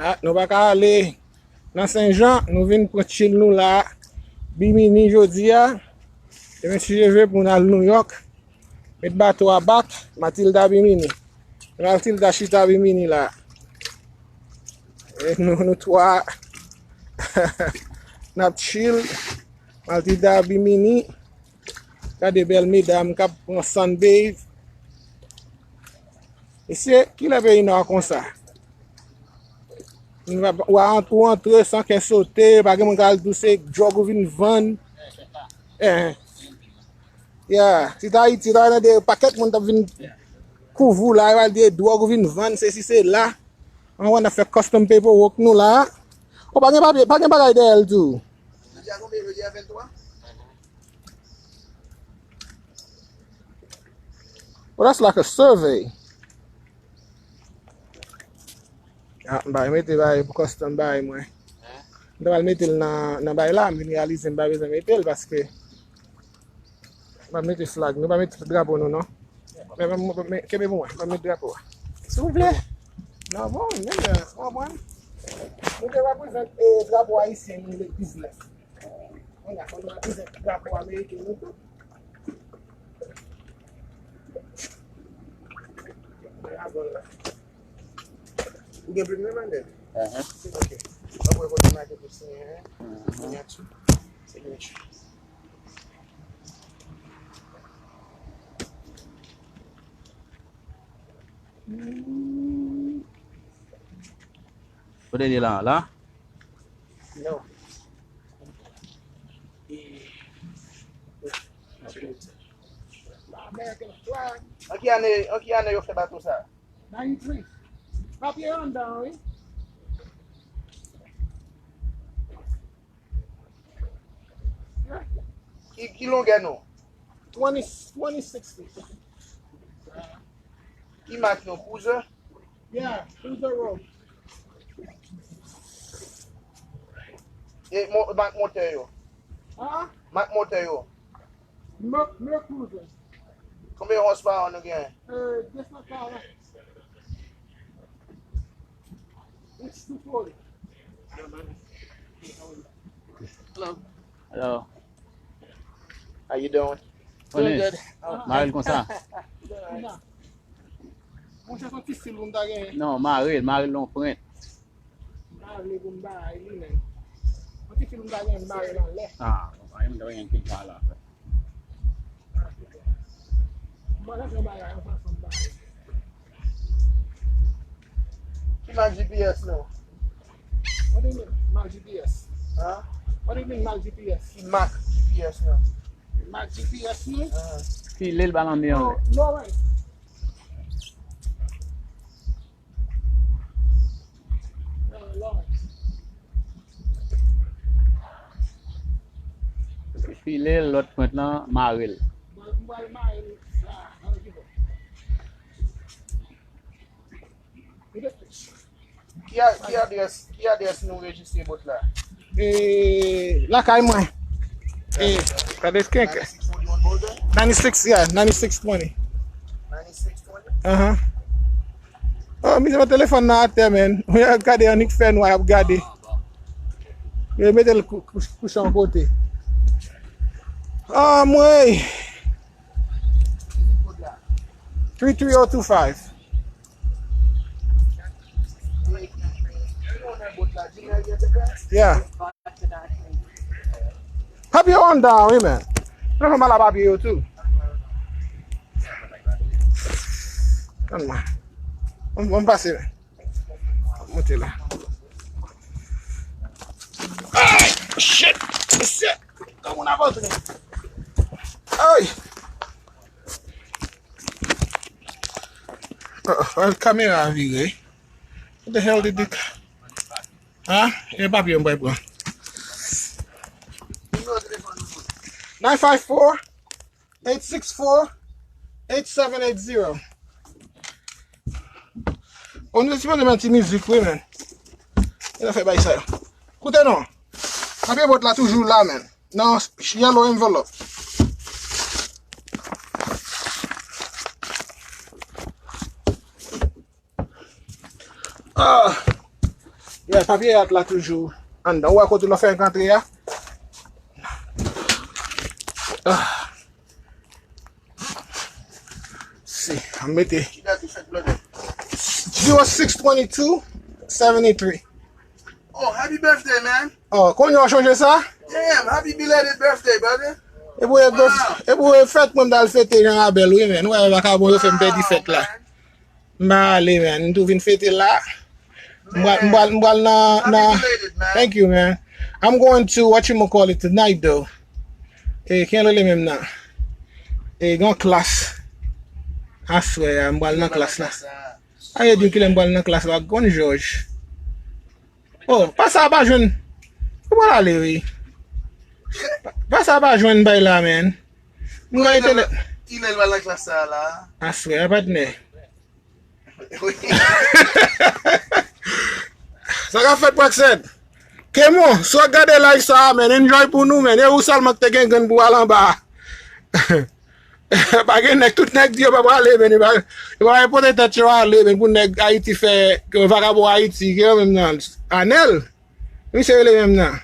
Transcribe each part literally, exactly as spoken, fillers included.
Ah, nou pa ka ale nan Senjan, nou vin pran chill nou la. Bimini jodi a. Demen si Dye vle pou n al Nouyòk. Met bato a bak, Matilda Bimini. Matilda chita Bimini la. E nou, nou twa n ap chill. Matilda Bimini. Gade bèl medam k ap pran sunbathe. Mesye, kilè peyi nou a konsa? Ou a ant-, ou antre san kè sote, pa gen moun k al di w se djòg ou vin vann. Eh, eh. Yeah, si t Ayiti, ta nan de pakèt moun t ap vin kouvri w la, yo al di dwòg ou vin vann, sesi sela. An wè n ap fè custom paperwork nou la. O, pa gen papye, pa gen bagay dèyè l tou. Jodi a konbyen? Jodi a venntwa? Well, that's like a survey. Ah, m pa mete bagay pou custom bagay mwen. M ta pral mete l nan, nan bagay la, m vin reyalize m pa bezwen mete l paske m pa mete flag, nou pa mete drapo nou non. Men, men, men, men, kenbe pou mwen, m pa mete drapo a. Silvouplè. Non, bon, men, men, w konprann? Nou te reprezante, eh, drapo ayisyen nou le diznèf. Mwen la konn matize drapo ameriken nou tou. Ou gen plim nan men l? Aham. Ok. Mwen pou kote make pou siyen, hein? Aham. Sinyati. Sinyati. Kote l ye la? La? No. American flag. An ki ane, an ki ane yo fè bato sa? Ninety-three. Papye anndan, wi. Ki, ki longè nou? Twenty, twenty-six feet. Ki mak nou? Cruiser? Yeah, Cruiser Rogue. E mo-, mak motè yo? Ah? Mak motè yo? Mo-, mo Cruiser. Konbyen horsepower nou gen? Eh, deux cent quarante. It's two forty. Hello. Hello. How you doing? Doing good. Mare l konsa. Monchè, se yon ti fil pou m ta genyen. Non, mare l, mare l nan yon prent. M pa vle pou m bay li, men. Yon ti fil pou m ta genyen, m mare l anlè. Ah, bon, mare m ta genyen pil pa la. Mwen la fè bagay an fason bagay. Ki mak G P S nou? What do you mean, mak G P S? Huh? What do you mean, mak G P S? Ki mak G P S nou? Mak G P S nou? Uh-huh. File l ba nan men an. Oh, Lawrence. File lòt pwent lan, mare l. Ki a-, ki adrès, ki adrès nou rejistre bòt la? E, lakay mwen. E, gade kenk. Ninety-six, yeah, ninety-six twenty. Ninety-six twenty? Aha. Oh, mizè, mete telefòn nan atè, men. Ou ap gade annik fè nwa, y ap gade. Yo mete l kou-, kou-, kouche yon kote. Anmwey! Three three oh two five. Yeah. Papye yo anndan, wi, men. Telefòn pa la papye yo tou. Ann mwen. Ann, ann pase, men. Monte la. Ay! Shit! Mesye! Kòman n ap antre? Ay! Oh, oh, kamera a vire. What the hell did the ca-, ha? E papye m pral pran. Nine five four, eight six four, eight seven eight zero. O, nou te sipoze mete ti mizik, wi, men. E zafè bay sa yo. Koute non. Papye bòt la toujou la, men. Nan yellow envelope. Ah. Yeah, papye yat la toujou anndan. Ou wè kote lò fè rantre a? Ah. Si, an mete. Ki dat ou fèt, brother? Zero six twenty-two seventy-three. Oh, happy birthday, man. Oh, kounye a w chonje sa? Damn, happy belated birthday, brother. E pou e birth-, e pou e fèt mwen m t al fete Jan Abèl, wi, men. Ou wè vakabon yo fè m pèdi fèt la. M pa ale, man. M tou vin fete la. M pral, m pral, m pral nan, nan. Thank you, man. I'm going to, what you call it, tonight, though. E, ki rele menm nan? E, gen yon klas. Aswè a, m pral nan klas la. A, yo di m kilè m pral nan klas la, konn Jòj. Oh, pa sa pa jwenn. Ou pral ale, wi. Pa sa pa jwenn bay la, man. M gen entènèt. Kilè l pral nan klas sa la? Aswè a, patnè. Sa k ap fèt, Praxed? Kemon, si w ap gade live sa a, man, enjoy pou nou, man. E ou sèlman ki te gen grenn pou w al anba a. Pa gen nèg, tout nèg di yo pa prale, man. Yo pa, yo pa pote tèt yo ale, man, pou nèg Ayiti fè, ke vakabon Ayiti, ke yo menm nan. Anèl, misye rele menm nan.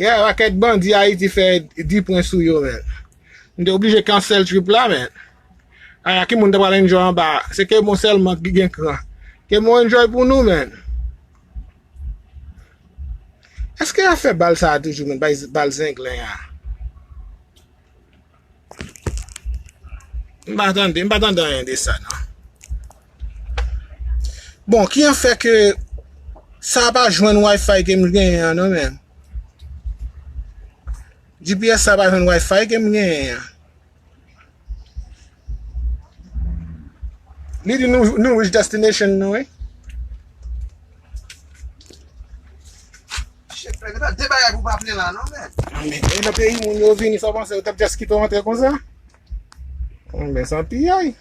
Yeah, pakèt bandi Ayiti fè di pwen sou yo, man. M te oblije cancel trip la, man. Aya, ki moun te pral enjoy anba a? Se Kemon sèlman ki gen kran. Kemon enjoy pou nou, man. Èske y ap fè bal sa a toujou, man? Bay, bal zenglen a. M pa tande, m pa tande anyen de sa, non. Bon, ki an fè ke sa pa jwenn Wi-Fi ke m genyen an, non, men? G P S sa pa jwenn Wi-Fi ke m genyen an. Li di nou, nou reach destination nou, wi. Shit, frè, gen de bagay pou pa plen la, non, men. Ah, men, e nan peyi moun yo vini, sa w panse, yo t ap just kite w antre konsa? Ah, men, se yon piyay.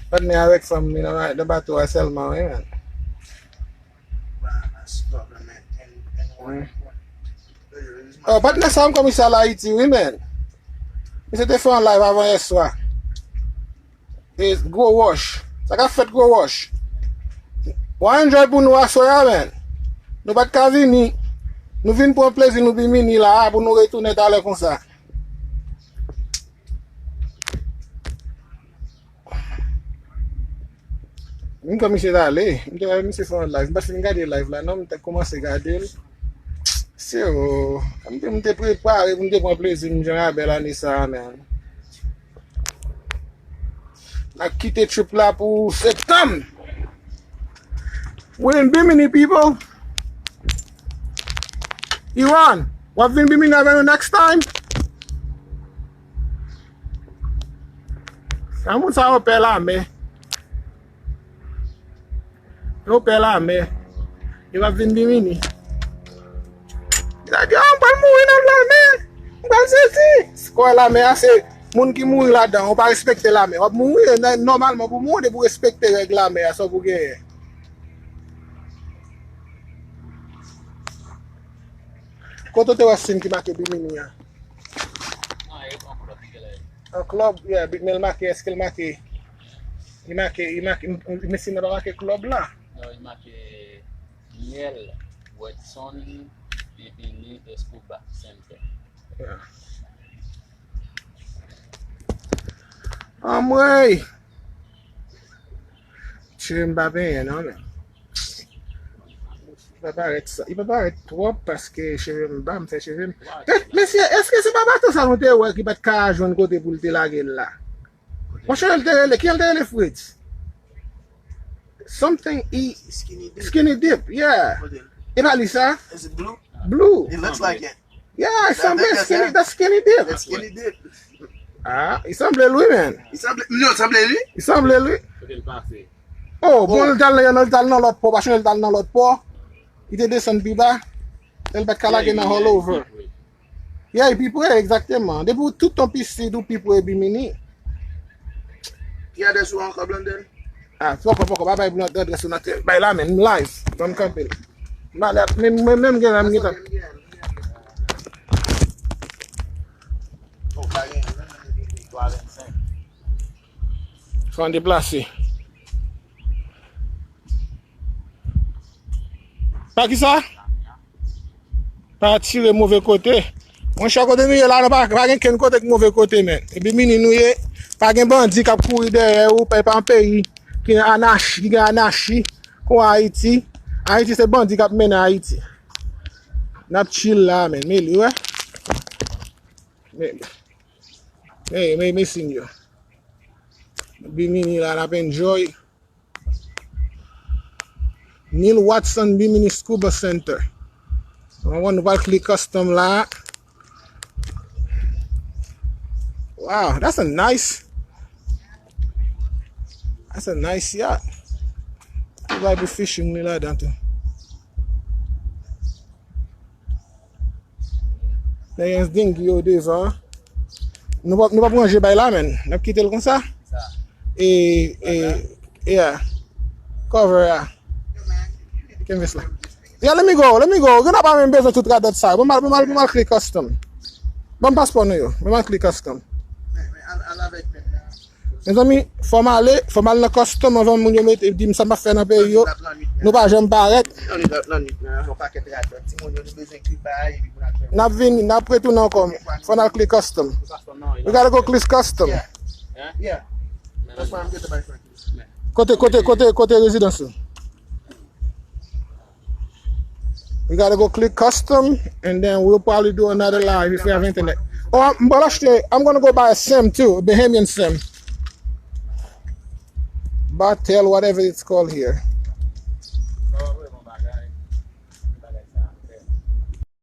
Patnè avèk fanm li nan, nan bato a sèlman, wi, man. Oh, patnè sa m kòmanse al Ayiti, wi, man. Misye te fè yon live avan yè swa. E Gwo Wòch. Sa k ap fèt, Gwo Wòch? W a enjoy pou nou aswè a, man. Nou pa t ka vini. Nou vin pran plezi nou bimini la a pou nou retounen talè konsa. M kwè misye t ale. M te wè misye fè yon live. M pa t fin gade live la, non. M te kòmanse gade l. Se o. M te, m te prepare pou m te pran plezi m jan a bèl ane sa a, man. N ap kite trip la pou septanm. We in Bimini, people. Iwan, w ap vin Bimini avè nou next time? Sa moun sa yo pè lamè. Yo pè lamè. Yo p ap vin Bimini. Yo ta di, "Oh, m pral mouri nan lamè. M pral sezi." Kò lamè a, se moun ki mouri ladan. Ou pa respekte lamè. W ap mouri, nòmalman, pou mouri, depi w respekte règ lamè a, sa w pou genyen. Kote w te wè siy ki make Bimini a? An klòb, yeah, men l make, èske l make? Li make, li make, men siy nan pa make klòb la? Non, li make Miel, Wetson, Bimini, Escoba Center. Yeah. Anmwey! Cheve m pa penyen non, men. Li pa parèt sa. Li pa parèt twòp paske cheve m ba m fè cheve m. Mesye, èske se pa bato sa nou te wè ki pa t ka jwenn kote pou l te lage l la? Monchè, l te rele, ki l te rele Fritz? Something e Skinny Dip. Skinny Dip, yeah. E pa li sa? Is it blue? Blue. It looks like it. Yeah, li sanble Skinny, that's Skinny Dip. That's Skinny Dip. Ah, li sanble l wi, man. Li sanble, non, sanble li? Li sanble l wi. Kote l pase? Oh, bon, l t al nan, l t al nan lòt pò, paske l t al nan lòt pò. Li te desann pi ba. L pa t ka lage nan all over. Yeah, li pi pre, egzakteman. Depi w tout tan pi sid, ou pi pre Bimini. Gen adrès ou ankò, Blondel? Ah, poko, poko, pa bay Blondel adrès ou nan tè. Bay la, men, m live. Ban m kanpe l. M pa dat, men, men, menm gen la, m gen tan. Fò n deplase. Pa ki sa? Pa tire move kote. Monchè, kote nou ye la, nou pa, pa gen kenn kote ki move kote, men. E Bimini nou ye, pa gen bandi k ap kouri dèyè ou, pa, pa yon peyi ki nan anachi, ki gen anachi, kon Ayiti. Ayiti se bandi k ap mennen Ayiti. N ap chill la, men. Men li, wè. Men, men, men, men, sinyo. Bimini la, n ap enjoy. Neil Watson Bimini Scuba Center. Nou pral klik custom la. Wow, that's a nice, that's a nice yacht. Li bay pou fishing li ladan tou. Nan gen dinghy yo devan. Nou p ap, nou p ap ranje bay la, men. N ap kite l konsa. E, e, yeah. Cover a. Canvas la. Yeah, let me go, let me go. Gen pa menm bezwen tout radòt sa. Bon, mal, bon, mal, bon, mal klik custom. Ban m paspò nou yo. Bon, mal klik custom. Mezanmi, fò m ale, fò m al nan custom anvan moun yo mete, di m sa m ap fè nan peyi yo. Nou pa janm parèt. N ap vini, n ap retounen ankò. Fò n al klik custom. We gotta go click custom. Kote, kote, kote, kote rezidans ou? We gotta go click custom, and then we'll probably do another live if we have internet. Oh, I'm, but actually, I'm gonna go buy a sim too, a Bahamian sim. Batel, whatever it's called here.